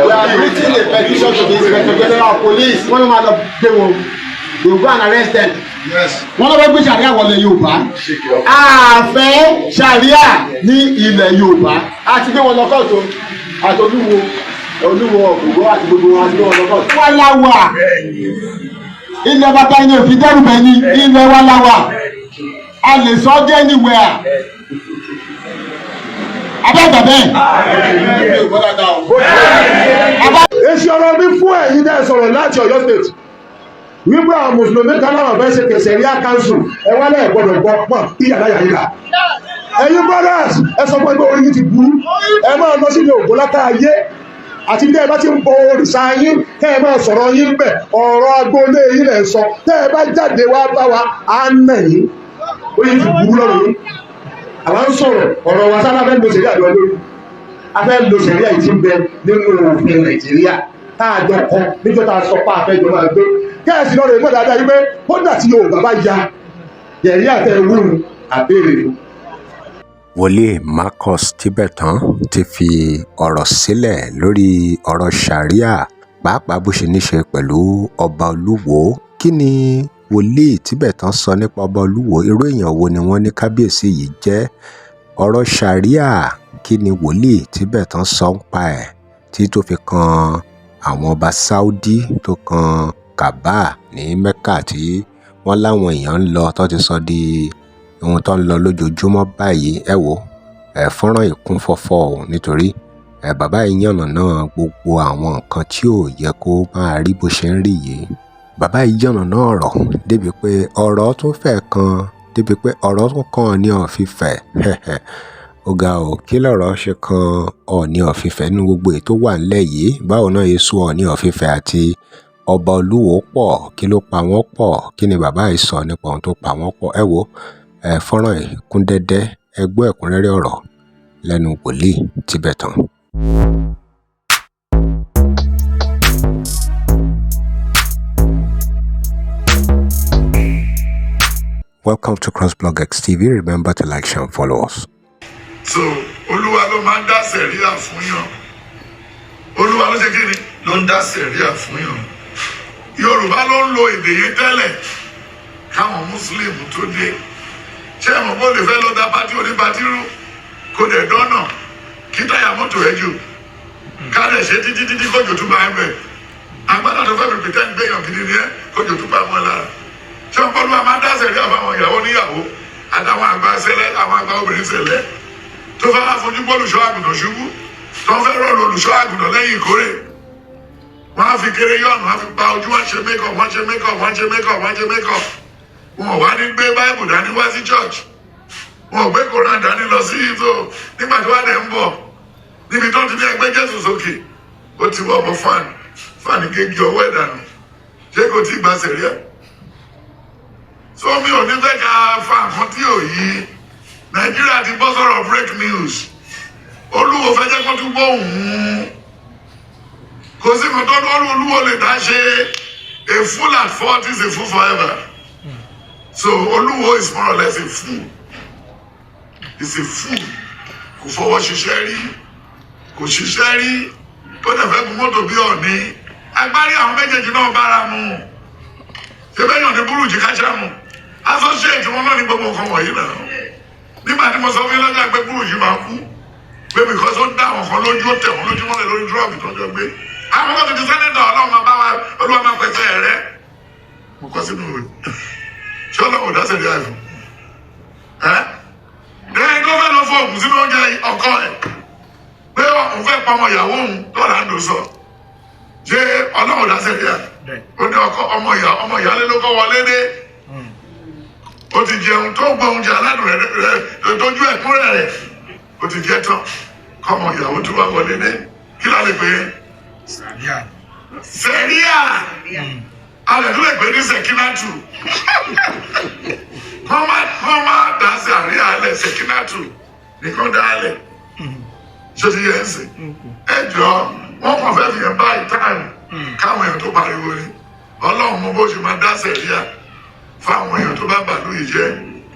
We have written a petition to the Inspector General of Police. Wọ́n ló máa lọ gbé wọn. They will go and arrest them. Wọ́n lọ fẹ́ gbé sàríà wọlé Yorùbá. A fẹ́ sàríà ní ilẹ̀ Yorùbá. A ti gbé wọn lọ kóòtù. Àti Olúwo, Olúwo Ògùngó àti gbogbo wọn, àti gbé wọn lọ kóòtù. Wọ́n lá wà. Ilẹ̀ bàbá yẹn ò fi dẹ́rù bẹ̀ ni, ilẹ̀ wa la wà. A lè sọ ọ́ dé anywhere. Abẹ́ bẹ́ẹ̀. Èsì ọ̀rọ̀ mi fún ẹ̀yin dẹ́ sọ̀rọ̀ láti Ọ̀yọ́ State wípé àwọn mùsùlùmí kan láwọn fẹ́ ṣe kẹsẹ̀ríà council, ẹ wá lẹ́ẹ̀ gbọ́dọ̀ gbọ́ pọ̀ ìyàláyà yìí là. Ẹ̀yin brothers, ẹ sọ fún ẹgbẹ́ orí yìí ti burú. Ẹ máa lọ sílé ògbó látà ayé àti bí ẹ bá ti ń bọ òrìṣà yín, kẹ́ ẹ máa sọ̀rọ̀ yín bẹ̀. Ọ̀rọ̀ agboolé yín lẹ̀ sọ. Tẹ́ ẹ bá jáde wá bá wa, á nà yín. Orí yìí ti burú lọ́rùn yín. Àwa ń sọ̀rọ̀ ọ̀rọ̀ wa sábà fẹ́ lo sẹ̀ríà lọ lórí. A fẹ́ lo sẹ̀ríà yìí ti ń bẹ nínú òfin Nàìjíríà tá a jọ kọ níjọ́ tá a sọ pé a fẹ́ jọ máa gbé kẹ́ẹ̀sì lọ́rọ̀ ìmọ̀ dáadáa yìí pé kódà tí Yorùbá bá ya sẹ̀ríà tẹ wúru àbẹ̀rẹ̀. Wòlíì Marcus Tibetan ti fi ọ̀rọ̀ sílẹ̀ lórí ọ̀rọ̀ sharia, pàápàá bó ṣe ní ṣe pẹ̀lú ọba Olúwo. Kí ni Wòlíì Tibetan sọ nípa ọba Olúwo? Irú èèyàn wo ni wọ́n ní kábíyèsí yìí jẹ́? Ọ̀rọ̀ sharia, kí ni Wòlíì Tibetan sọ nípa ẹ̀ tí tó fi kan àwọn ọba Saudi, tó kan Kaaba ní Mecca tí wọ́n láwọn èèyàn ń lọ, tó ti sọ di ohun tó ń lọ lójoojúmọ́ báyìí? Ẹ wò ẹ, fọ́nrán yìí kún fọ́fọ́ o, nítorí ẹ bàbá yìí yànnàná gbogbo àwọn nǹkan tí ò yẹ kó máa rí bó ṣe ń rí yìí. Bàbá yìí yànnàná ọ̀rọ̀ débi pé ọ̀rọ̀ tún fẹ́ kan, débi pé ọ̀rọ̀ tún kan Ọọ̀ni of Ifẹ̀. Ó ga ò, kí lọ̀rọ̀ ṣe kan Ọọ̀ni of Ifẹ̀ nínú gbogbo èyí tó wà nílẹ̀ yìí? Báwo náà yìí sún Ọọ̀ni of Ifẹ̀ àti ọba Olúwo pọ̀? Kí ló pa wọ́n pọ̀? Kí ni bàbá yìí sọ nípa ohun tó pa wọ́n pọ̀? Ẹ wo ẹ, fọ́nrán yìí kún dẹ́dẹ́. Ẹ gbọ́ ẹ̀kúnrẹ́rẹ́ ọ̀rọ̀ lẹ́nu Wòlíì Tibetan. Welcome to CrossBlog X TV. Remember to like, share, and follow us. So Olúwa ló máa ń dá sẹ̀ríà fún yàn. Olúwa ló ṣe kí ni? Ló ń dá sẹ̀ríà fún yàn. Yorùbá ló ń lo èdè yìí tẹ́lẹ̀ káwọn Muslim tó dé. Ṣé ẹ mọ̀ bó lè fẹ́ lọ da party oníparty rú, kó dẹ̀ dọ́nà kí táyà mọ́tò ẹ̀ jò, ká dẹ̀ ṣe títí títí kójò tún bá ẹ bẹ̀, agbádá tó fẹ́ fi pretend gbéyàn gidi ni ẹ, kójò tún bá wọn lára? Ṣé wọn bọ́lú wa máa ń dá sẹ̀ríà fáwọn ìyàwó níyàwó àtàwọn àgbà sẹlẹ̀, àwọn àgbà obìnrin sẹlẹ̀ tó fẹ́ wá fojú gbọ́ olùṣọ́ àgùntàn ṣubú, tó ń fẹ́ rọ̀lù olùṣọ́ àgùntàn lẹ́yìn ìkórè? Wọ́n á fi kéré yọ̀nù, wọ́n á fi pa ojú, wọ́n ṣe make up, wọ́n ṣe make up, wọ́n ṣe make up, wọ́n ṣe make up. Wọn ò wá ní gbé Báìbù dání wá sí church, wọn ò gbé Koran dání lọ sí ìtò. Nígbà tí wọ́n dẹ̀ ń bọ̀ níbi tó ti ní ẹgbẹ́ Jésù sókè, ó ti wọ́ ọmọ fan fan kéjì ọwọ́ ẹ̀ dànù. Ṣé kò tí ì gba sẹ̀ríà? So mi ò ní fẹ́ ká fa nǹkan tí ò yí. Nàìjíríà ti bọ́ sọ̀rọ̀ break news. Olúwo fẹ́ jẹ́ kó tún gbọ́ òun. Kò sí nǹkan tó lọ́rùn Olúwo lè dá ṣe. A fool at 40 is a fool forever. So Olúwo is more or less a fool, is a fool. Kò fọwọ́ ṣiṣẹ́ rí, kò ṣiṣẹ́ rí. Ó dẹ̀ fẹ́ gun mọ́tò bí Ọ̀ní. Agbárí àwọn méjèèjì náà bára mu. Ṣé bẹ́ẹ̀ yàn ní burújí káṣámù associate wọn náà ní gbogbo nǹkan wọ̀nyí náà? Nígbà tí mo sọ fún yín lọ́jọ́ pé burújí máa kú, pé because ó dá àwọn kan lójú, ó tẹ̀ wọ́n lójú mọ́lẹ̀ lórí drug tó ń jọ gbé, àwọn kan ti di senator. Ọlọ́run máa bá wa, Olúwa máa pẹ̀sẹ̀ rẹ. Mo kọ́ sínú ìwé. Ṣé Ọlọ́run ò dá sẹ̀rí àìfún ẹ́? Lẹ́yìn tó fẹ́ lọ fọ òògùn sínú oúnjẹ ọkọ ẹ̀ pé òun fẹ́ pa ọmọ ìyàwó òun tọ́lá ń lò sọ, ṣé Ọlọ́run ò dá sẹ̀rí à? Ó ní ọkọ ọmọ ìyá, ọmọ ìyálé ló kọ́ wọlé dé. Ó ti jẹun tó gbọ́ oúnjẹ aládùn rẹ rẹ tójú ẹ̀kún rẹ̀ rẹ̀, ó ti jẹ tán kọ́mọ ìyàwó tó wá wọlé dé. Kí la lè pè é? Sẹ̀ríà. A lè tún lè pè ní sẹ̀kínátù. Kọ́ má dá sẹ̀ríà lẹ̀, sẹ̀kínátù nìkan dá lẹ̀. Ṣé ti yẹ ẹ́ sìn? Ẹ jọ, wọ́n kàn fẹ́ fi hàn báyìí time káwọn èèyàn tó pariwo ni. Ọlọ́run mọ bó ṣe máa dá sẹ̀ríà fáwọn èèyàn tó bá bàlú yìí jẹ́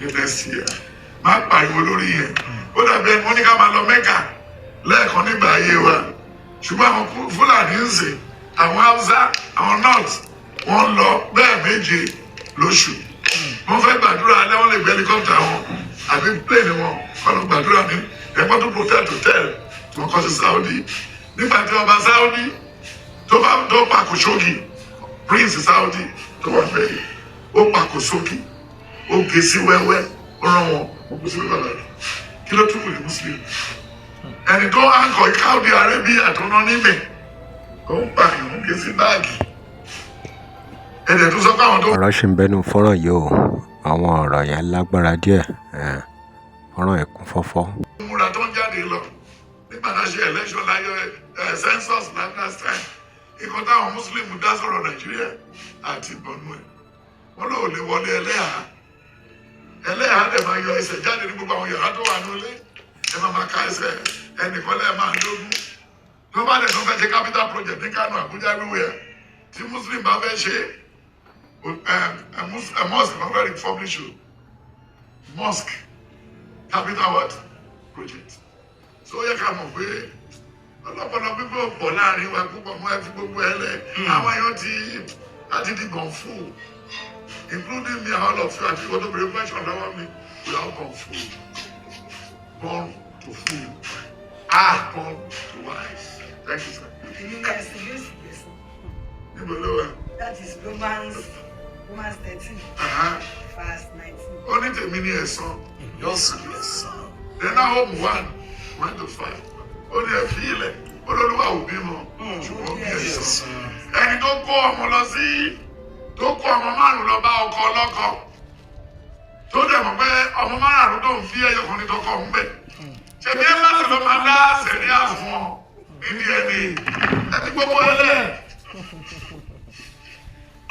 ní next year. Má pariwo lórí yẹn. Ó dàbí ẹni wọ́n ní ká máa lọ Mẹ́kà lẹ́ẹ̀kan nígbà ayé wa. Ṣùgbọ́n àwọn Fúlàní ń sìn, àwọn Haúsá, àwọn North, wọ́n lọ bẹ́ẹ̀ méje lóṣù. Wọ́n fẹ́ gbàdúrà alẹ́, wọ́n lè gbé helicopter wọn àbí plane wọn kọ́ lọ gbàdúrà ní ẹ̀gbọ́n tó protect hotel tí wọ́n kọ́ sí Saudi. Nígbà tí ọba Saudi tó bá tó pa Khashoggi, prince Saudi tó wà bẹ́ẹ̀, ó pa Khashoggi, ó gé sí wẹ́wẹ́, ó rán wọn, ó kú sí wẹ́wẹ́. Kí ló tún wù ní Muslim? Ẹni tó àǹkọ̀ Saudi Arabia tó ná níbẹ̀, ó ń pààyàn, ó gé sí báàgì ẹ̀dẹ̀ tó sọ pé àwọn tó Ọ̀rọ̀ ṣì ń bẹ́nu fọ́nrán yìí o. Àwọn ọ̀rọ̀ yẹn lágbára díẹ̀. Fọ́nrán yìí kún fọ́fọ́. Múra tó ń jáde lọ nígbà náà ṣe election láyọ ẹ census last time, ikọ̀ táwọn Muslim dá sọ̀rọ̀ Nàìjíríà àti ìbọnú ẹ̀, wọ́n lóò lè wọlé ẹlẹ́hà. Ẹlẹ́hà dẹ̀ máa yọ ẹsẹ̀ jáde ní gbogbo àwọn yàrá tó wà nílé, ẹ máa máa ka ẹsẹ̀ ẹnìkan lẹ́ẹ̀ máa lógún. Tó bá dẹ̀ tó fẹ́ ṣe capital project ní Kano, Abuja, everywhere tí Muslim bá fẹ́ ṣe ẹ ẹ mosque, bá fẹ́ refurbish o mosque, capital what project. So ó yẹ ká mọ̀ pé ọlọ́pọ̀lọ́ pípọ̀ pọ̀ láàrin wa púpọ̀ mọ́. Ẹ fi gbogbo ẹ lẹ̀. Àwọn èèyàn ti láti di gone full, including me and all of you àti ìwọ́n tó bèrè question lọ́wọ́ mi. We are all gone full, born to fool, ah, born to wise. Thank you, sir. Yes, yes. Níbo ló wà? That is Romans 13, verse 19. Ó ní tèmi ní ẹ̀san yóò sì ẹ̀san. Then Nahum 1:1 to 5, ó ní ẹ fi ilẹ̀ olólùwà ò bímọ, ṣùgbọ́n ó bí ẹ̀san. Ẹni tó kó ọmọ lọ sí, tó kó ọmọ márùn lọ bá ọkọ ọlọ́kọ, tó dẹ̀ mọ̀ pé ọmọ márùn tó ń fi ẹyọ kan ní tọkọ ń bẹ̀, ṣebí ẹ má sì lọ máa dá sẹ̀ríà fún ọ ní DNA. Ẹ ti gbogbo ẹ lẹ̀.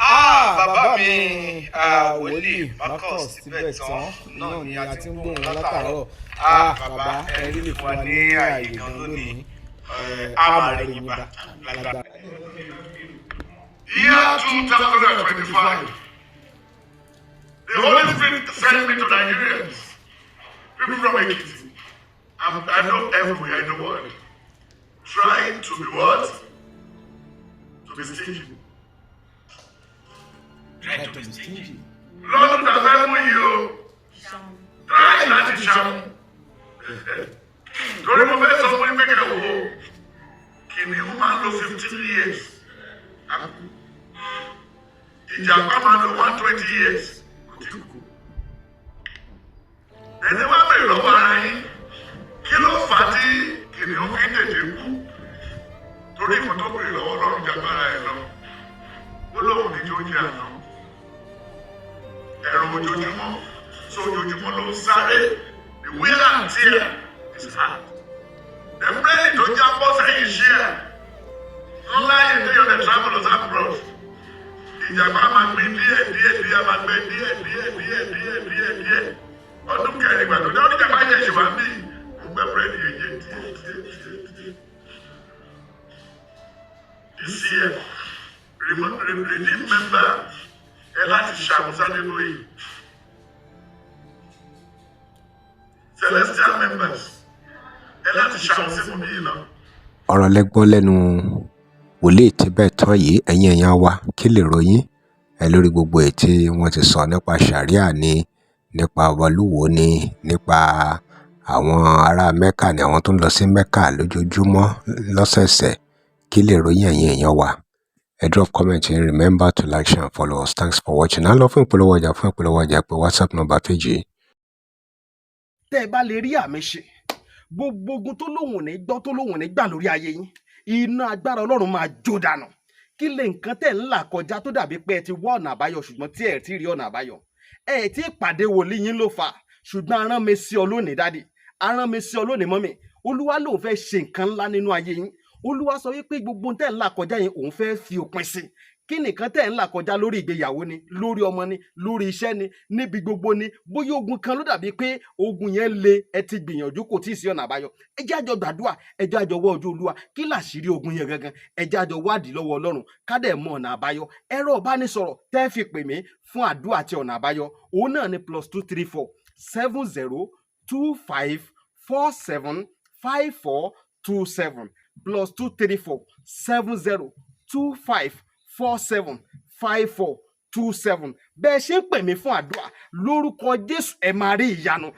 Ah, bàbá mi, ah, wòlíì Marcus Tibetan náà ni a ti ń gbóhùn látàárọ̀. Ah, bàbá, ẹ rí lè fún wa ní ààyè gan lónìí. A máa rí yín bá lágbára. Year 2025, the Holy Spirit sent me to Nigerians, people from Ekiti, and I know everywhere in the world, trying to be what? To be stingy. Try to be stingy. Lọ́dún tá a fẹ́ mú yìí o, try láti ṣàwọn. Torí mo fẹ́ sọ fún yín pé kẹ́ wò ó, kìnìún máa ń lo 15 years. Ìjàpá máa ń lo 120 years. Kò tí kú. Ẹni wá bèrè lọ́wọ́ ara yín, kí ló fà á tí kìnìún fi ń tètè kú? Torí ìfọ̀ tó bèrè lọ́wọ́ Ọlọ́run jàgbára ẹ̀ lọ. Ó lóun ní jó jẹ́ àná. Ẹ̀rọ ojoojúmọ́, so ojoojúmọ́ ló ń sáré. The wear and tear is hard. The brain tó jábọ́ sẹ́yìn ṣí ẹ̀. Ńlá yìí tó yọ the travel abroad. Ìjàpá máa gbin díẹ̀ díẹ̀ díẹ̀, máa gbẹ díẹ̀ díẹ̀ díẹ̀ díẹ̀ díẹ̀ díẹ̀. Ọdún kẹrin ìgbà tó dé, oníjàpá yẹn ṣì wá bí kò gbẹ búrẹ́dì yẹn jẹ díẹ̀ díẹ̀ díẹ̀ díẹ̀. This year, redeem member ẹ láti ṣàkóso nínú yìí. Celestial members ẹ láti ṣàkóso fún mi yìí náà. Ọ̀rọ̀ lẹ́gbọ́n lẹ́nu wòlíì Tibetan yìí. Ẹ̀yin èèyàn wa, kí lè ròyìn ẹ lórí gbogbo èyí tí wọ́n ti sọ nípa Sharia ni, nípa Olúwo ni, nípa àwọn ará Mecca ni, àwọn tó ń lọ sí Mecca lójoojúmọ́, lọ́sẹ̀ẹ̀sẹ̀? Kí lè ròyìn, ẹ̀yin èèyàn wa? Ẹ drop comment yín. Remember to like, share and follow us. Thanks for watching. À ń lọ fún ìpolówó ọjà. Fún ìpolówó ọjà, pé WhatsApp number page yìí. Tẹ́ ẹ bá lè rí àmì ṣe, gbogbo ogun tó lóhùn ní gbọ́, tó lóhùn ní gbà lórí ayé yín, iná agbára Ọlọ́run máa jó dànù. Kí lè nǹkan tẹ̀ ń là kọjá tó dàbí pé ẹ ti wá ọ̀nà àbáyọ, ṣùgbọ́n tí ẹ ti rí ọ̀nà àbáyọ? Ẹ ti pàdé wòlíì yín ló fà. Ṣùgbọ́n arán mi sí ọ lónìí, daddy, arán mi sí ọ lónìí, mummy. Olúwa lòun fẹ́ ṣe nǹkan ńlá nínú ayé yín. Olúwa sọ wípé gbogbo tẹ̀ ń là kọjá yẹn, òun fẹ́ fi òpin sí. Kí nìkan tẹ̀ ń là kọjá? Lórí ìgbéyàwó ni, lórí ọmọ ni, lórí iṣẹ́ ni, níbi gbogbo ni. Bóyá ogun kan ló dàbí pé ogun yẹn le, ẹ ti gbìyànjú, kò tí ì sí ọ̀nà àbáyọ. Ẹ jẹ́ àjọ gbàdúrà, ẹ jẹ́ àjọ wọ ojú Olúwa. Kí làṣírí ogun yẹn gangan? Ẹ jẹ́ àjọ wádìí lọ́wọ́ Ọlọ́run, ká dẹ̀ mọ ọ̀nà àbáyọ. Ẹ̀rọ ìbánisọ̀rọ̀ tẹ́ fi pè mí fún àdúrà àti ọ̀nà àbáyọ, òun náà ni +234 70 25 47 54 27. +234 70 25 47 54 27. Bẹ́ẹ̀ ṣe ń pè mí fún àdúrà lórúkọ Jésù, ẹ máa rí ìyanu.